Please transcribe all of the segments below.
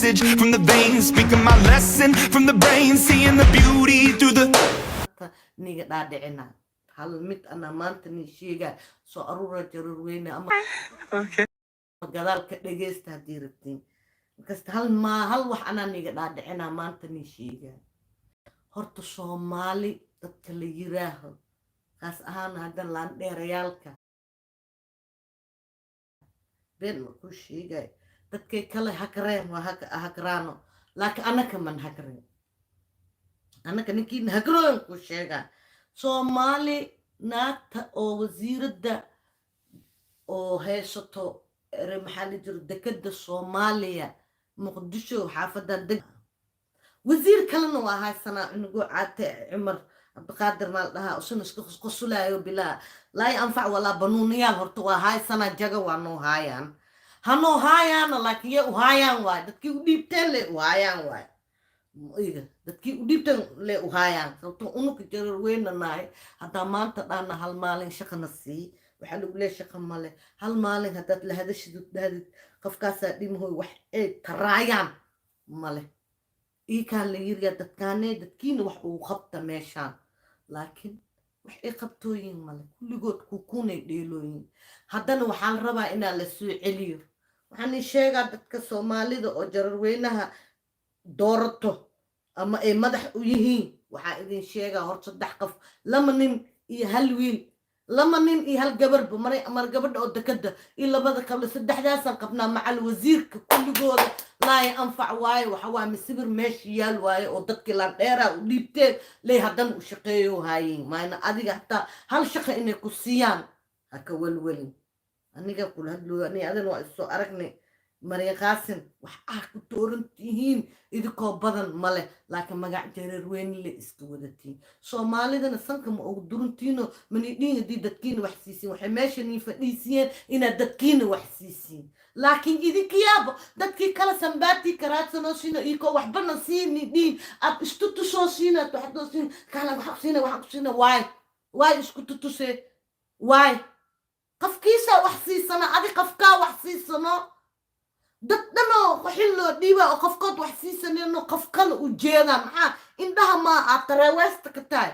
message from the veins, speaking my lesson from the brain, seeing the beauty through the Niga dhaadhicina hal mid anaa maanta nii sheegaa. Soo aruura Jarar Weyne ama gadaal ka dhegeysta haddii rabtiin. Markasta hal maa hal wax anaa niga dhaadhicinaa maanta nii sheegaa. Horta Soomaali dadka la yiraaho, kaas ahaan haddan laandheerayaalka, been ma kuu sheegay, dadkay kale hagreen waa hagraano, laakiin anaka man hagreen. Anaka ninkiina hagrooyin kuu sheegaa. Soomaali naagta oo wasiiradda oo haysato ere, maxaa la jiro, dekadda Soomaaliya, Muqdisho, xaafadan deg, wasiir kalena waa haysanaa, cunugo Caate Cumar Cabdiqaadir maal dhahaa, usuna iska qosulaayo bilaa laa anfac walaa banuuniyaal. Horta waa haysanaa, jaga waa noo haayaan, hanoo haayaana, laakiin yee u haayaan waay? Dadkii u dhiibteen le u haayaan waay. Iga dadkii u dhiibteen le u haayaan, sababtoo unuka Jarar Weyna nahay. Haddaa maanta dhaana hal maalin shaqana sii, waxaa lagu leeya shaqa male. Hal maalin haddaad la hadashid, dhahdid qofkaasaa dhimahoy, wax ay taraayaan male. Iikaan la yiriyaa dadkaanee dadkiina wax uu qabta meeshaan, laakiin wax ay qabtooyin male. Kulligood kukunay dheelooyin. Haddana waxaa la rabaa inaa la soo celiyo. Waxaan ii sheegaa, dadka Soomaalida oo Jararweynaha doorato ama ay madax u yihiin, waxaa idin sheegaa horta saddex qof: lama nin iyo hal wiil, lama nin iyo hal gabarba. Mar mar gabadha oo dekada iyo labada kale, saddexdaasaan qabnaa macal wasiirka. Kulligooda laa anfac waaye. Waxa waa misibir meesha yaal waaye oo dadkii landheeraa u dhiibteen ley haddana u shaqeeyo haayeen. Maayna adiga hataa hal shaqa inay ku siiyaan ha ka welwelin. Aniga kula hadlooyo, aniga adina waa isoo aragnay. Marya Qaasim, wax ah ku tooran tihiin idinkoo badan male, laakiin magac Jareer Weyne le iska wadatiin. Soomaalidana sanka ma ugu duruntiino manidhiin. Haddii dadkiina wax siisiin, waxay meeshanii fadhiisiyeen inaad dadkiina wax siisiin, laakiin idinkiyaaba dadkii kale sambaatii karaadsanoo siino, iikoo waxbana siini dhiin aad istu tusoo siinaad waxdoo siin kala wax ku siina, wax ku siina. Waay waay isku tutusee waay? Qafkiisaa wax siisana, adi qafkaa wax siisano. Dad dhanoo xil loo dhiiba oo qofkood wax siisanayno, qof kale u jeedaa. Maxaa indhaha maa aad tareeweesta ka tahay?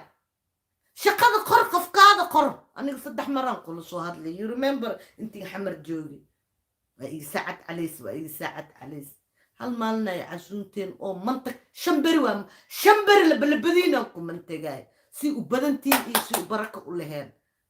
Shaqada qor, qofkaada qor. Aniga saddex maraan kula soo hadlay, you remember, intii Xamar joogi. Waa ii saacad calays, waa ii saacad calays. Hal maalin ay casuunteen oo mantag 5 beri, waa 5 beri labalabadiinaan ku mantegaay, si u badantiin iyo si u baraka u laheen.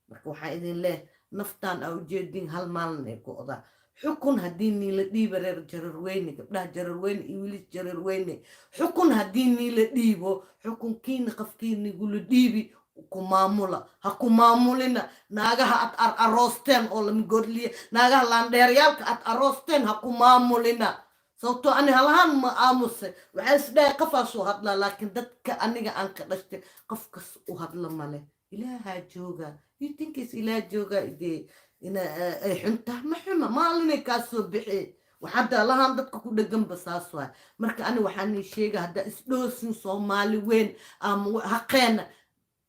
Marka waxaan idin leeh, naftaan aa ujeedin hal maalin ay go'daa. Xukun haddii niila dhiiba, reer Jararweyne, gabdhaha Jararweyne iyo wiilis Jararweyne, xukun haddii niila dhiibo, xukunkiina qafkiinigula dhiibi ku maamula. Ha ku maamulina naagaha aad ar aroosteen oo lamigodliye, naagaha laandheeryaalka aad aroosteen ha ku maamulina. Sababtoo ani halahaan ma aamuse, waxaa isdhahay qafaasuu hadlaa, laakiin dadka aniga aan ka dhashtay qof kas u hadla male. Ilaahaa jooga, you think is ilaah jooga idee ina ay xuntaha ma xuma maalinay kaa soo bixi. Waxadda lahaan dadka ku dheganba saas waay. Marka ani waxaan ii sheega, haddaa isdhoosin Soomaali weyn ama haqeena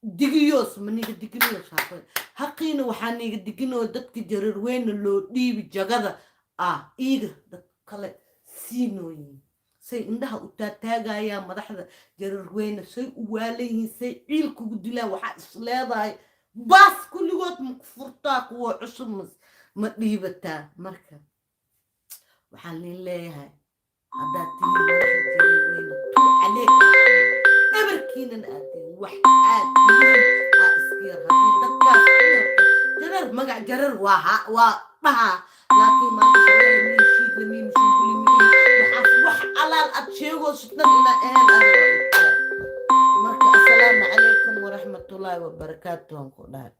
digiyoos maniga diginoos haqeen haqiina, waxaa niga diginoo dadka Jarar Weyna loo dhiibi jagada ah, iiga dad kale siinooyin say indhaha u taataagayaan. Madaxda Jararweyne say u waalan yihiin, say ciil kugu dilaan. Waxaa is leedahay baas kulligood ma ku furtaa, kuwa cusub ma dhiibataa? Marka waxaan liin leeyahay, haddaad tihiin madaxda Jararweyne, tu caleeg ebarkiinan aad tihiin, wax aad tihiin aa iska yar. Haddii dadkaas Jarar, magac Jarar waa dhahaa, laakiin maanta shabeelle miyi, shiidle miyi, mushunguli miyi, waxaas wax alaal aad sheegoosid dhan inaa ahayn adiga ogtaa. Marka assalaamu calaykum waraxmatullaahi wabarakaatu aan ku dhahay.